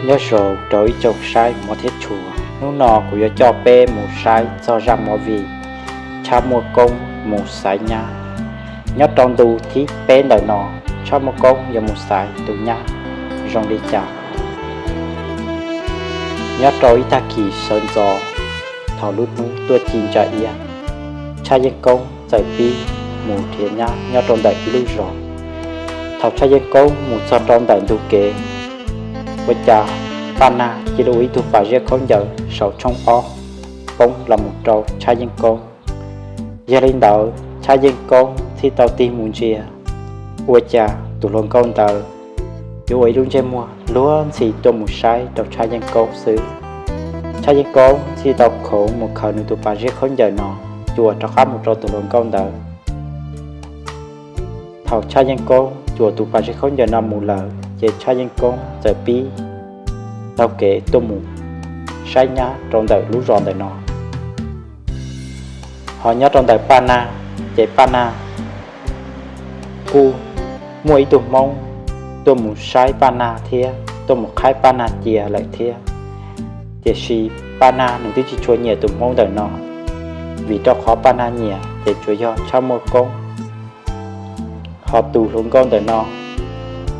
Nyob zoo rau ib tsoom saib mov thiab tshua, hnub no kuv yuav coj peb mus saib txog zaj movie Tshaj Muaj Koob mus xaiv nyab. Nyob rau ntu thib peb ntawm no, Tshaj Muaj Koob yuav mus xaiv tus nyab zoo li cas? Nyob rau ib tag kis sawv ntxov, thaum lub hnub tuaj ci ntsa iab, Tshaj Yeej Koob txawm pib mus nrhiav nyab nyob rau ntawm ib lub zos. Thaum Tshaj Yeej Koob mus txog rau ntawm ntug kev, ua cas Paj Nag cia li ua ib tug pas ziab khaub ncaws saum tshooj ob poob los mus rau Tshaj Yeej Koob. Yog li ntawd Tshaj Yeej Koob thiaj tau tig mus ntsia, ua cas tus hluas nkauj ntawd yuav ua ib lub ntsej muag luag ntxhi tuaj mus saib rau Tshaj Yeej Koob xwb. Tshaj Yeej Koob thiaj tau khoov mus khaws nws tus pas ziab khaub ncaws no cuam rov qab mus rau tus hluas nkauj ntawd. Thaum Tshaj Yeej Koob cuam tus pas ziab khaub ncaws no mus lawm ces Tshaj Yeej Koob txawm pib taug kev tuaj mus saib nyab rau ntawm lub zos ntawm no. Ho nyob rau ntawm Paj Nag, ces Paj Nag kuj muaj ib tug Hmoob tuaj mus saib Paj Nag thiab tuaj mus qhaib Paj Nag cia lawm thiab. Tiam sis Paj Nag nws twb tsis tshua nyiam tus Hmoob ntawm no, vim rau qhov Paj Nag nyiam ces tsuas yog Tshaj Muaj Koob. Ho tus hluas nkauj ntawm no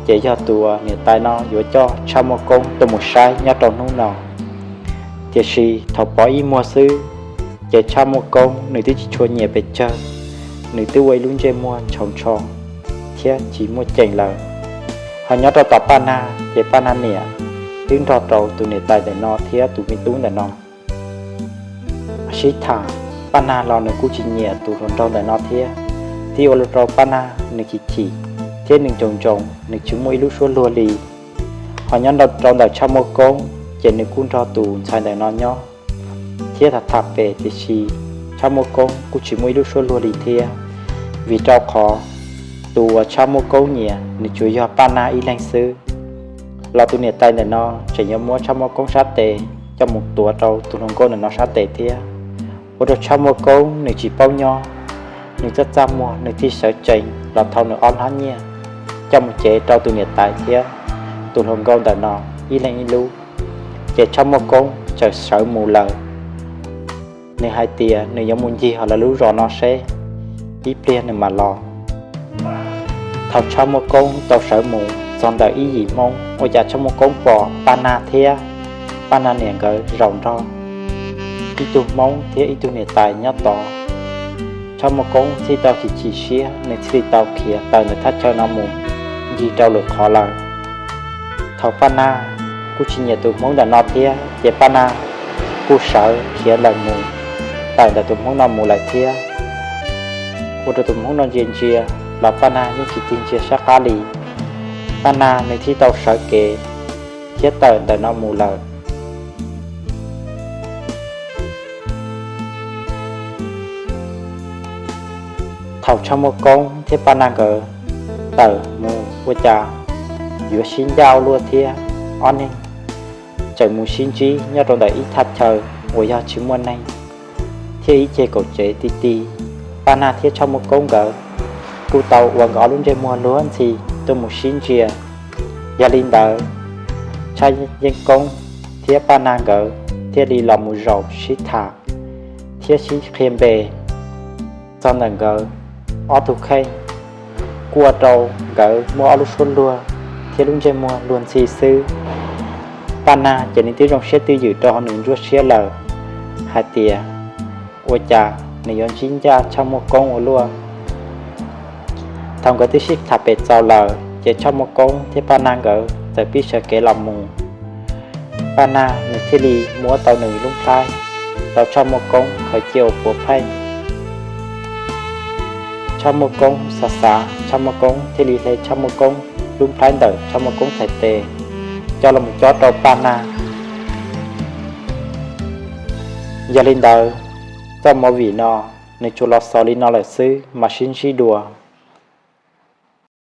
ces yog tus niam tais no yuav coj Tshaj Muaj Koob tuaj mus saib nyob rau hnub no. Tiam sis thaum pov ib muag xwb, ces Tshaj Muaj Koob nws twb tsis tshua nyiam pes tsawg, nws twb ua ib lub ntsej muag ntshaus ntsho thiab tsis muaj ceem lawm. Ho nyob rau tom Paj Nag ces Paj Nag niam twb nrog rau tus niam tais ntawm no thiab tus me tub ntawm no sib tham. Paj Nag los nws kuj tsis nyiam tus hluas nraug ntawm no thiab, thiaj ua rau Paj Nag nws chim chim thiab nws ncoos ncoos, nws tsis muaj ib lub suab luag li. Ho nyob rau ntawm Tshaj Muaj Koob ces nws kuj nrog tus ntxhais ntawm no nyob thiab tham tham pem, tiam sis Tshaj Muaj Koob kuj tsis muaj ib lub suab luag li thiab, vim rau qhov tus uas Tshaj Muaj Koob nyiam nws tsuas yog Paj Nag ib leeg xwb. Los tus niam tais ntawm no tseem yuav muab Tshaj Muaj Koob sab tes coj mus tuav rau tus hluas nkauj ntawm no sab tes thiab, ua rau Tshaj Muaj Koob nws tsis paub nyob, nws txaj txaj muag, nws thiaj sawv tsees los thau nws ob hnab nyiaj coj mus cev rau tus niam tais thiab tus hluas nkauj ntawm no ib leeg ib lub. Ces Tshaj Muaj Koob txawm sawv mus lawm. Nws hais tias nws yuav mus ncig hauv lawv lub zos no seb, ib pliag nws mam los. Thaum Tshaj Muaj Koob tau sawv mus txog ntawm ib yim Hmoob, ua cas Tshaj Muaj Koob pom Paj Nag thiab Paj Nag niam nkawd zaum nrog ib tug Hmoob thiab ib tug niam tais nyob tod. Tshaj Muaj Koob thiaj tau chim chim siab, nws thiaj li tau khiav tawm ntawm thaj chaw no mus ncig rau lwm qhov lawm. Thaum Paj Nag kuj tsis nyiam tus Hmoob ntawm no thiab, ces Paj Nag kuj sawv khiav lawm mus, tawm ntawm tus Hmoob no mus lawm thiab. Ua rau tus Hmoob no ntsia ntsia los Paj Nag yeej tsis tig ntsia sab qab li. Paj Nag nws thiaj tau sawv kev thiab tawm ntawm no mus lawm. Thaum Tshaj Muaj Koob thiab Paj Nag nkawd tawm mus ua cas yuav sib ncaj ua luaj thiab, ob neeg tseem mus sib ntsib nyob rau ntawm ib thaj chaw uas yog tsis muaj neeg thiab ib ceg kaum tsev ti ti. Paj Nag thiab Tshaj Muaj Koob nkawd kuj tau ua nkawd ob lub ntsej muag luag ntxhi tuaj mus sib ntsia. Yog li ntawd, Tshaj Yeej Koob thiab Paj Nag nkawd thiaj li los mus zaum sib tham thiab sib qhia npe txog ntawm nkawd ob tug kheej, kuj ua rau nkawd muaj ob lub suab luag thiab lub ntsej muag luag ntxhi xwb. Paj Nag ces nws twb zoo siab twj ywm rau hauv nws ntsuab siab lawm hais tias ua cas nws yuav ntsib ncaj Tshaj Muaj Koob ua luaj. Thaum nkawd twb sib tham pem txaus lawm ces Tshaj Muaj Koob thiab Paj Nag nkawd txawm pib sawv kev los mus. Paj Nag nws thiaj li muab tau nws lub nplhaib rau Tshaj Muaj Koob khaws cia ua puav pheej. Tshaj Muaj Koob xav xav, Tshaj Muaj Koob thiaj li hle Tshaj Muaj Koob lub nplhaib ntawm Tshaj Muaj Koob txhais tes coj los mus cob rau Paj Nag. Yog li ntawd, txoj movie no nws tsuas los xaus li no lawm xwb, mam sib ntsib dua.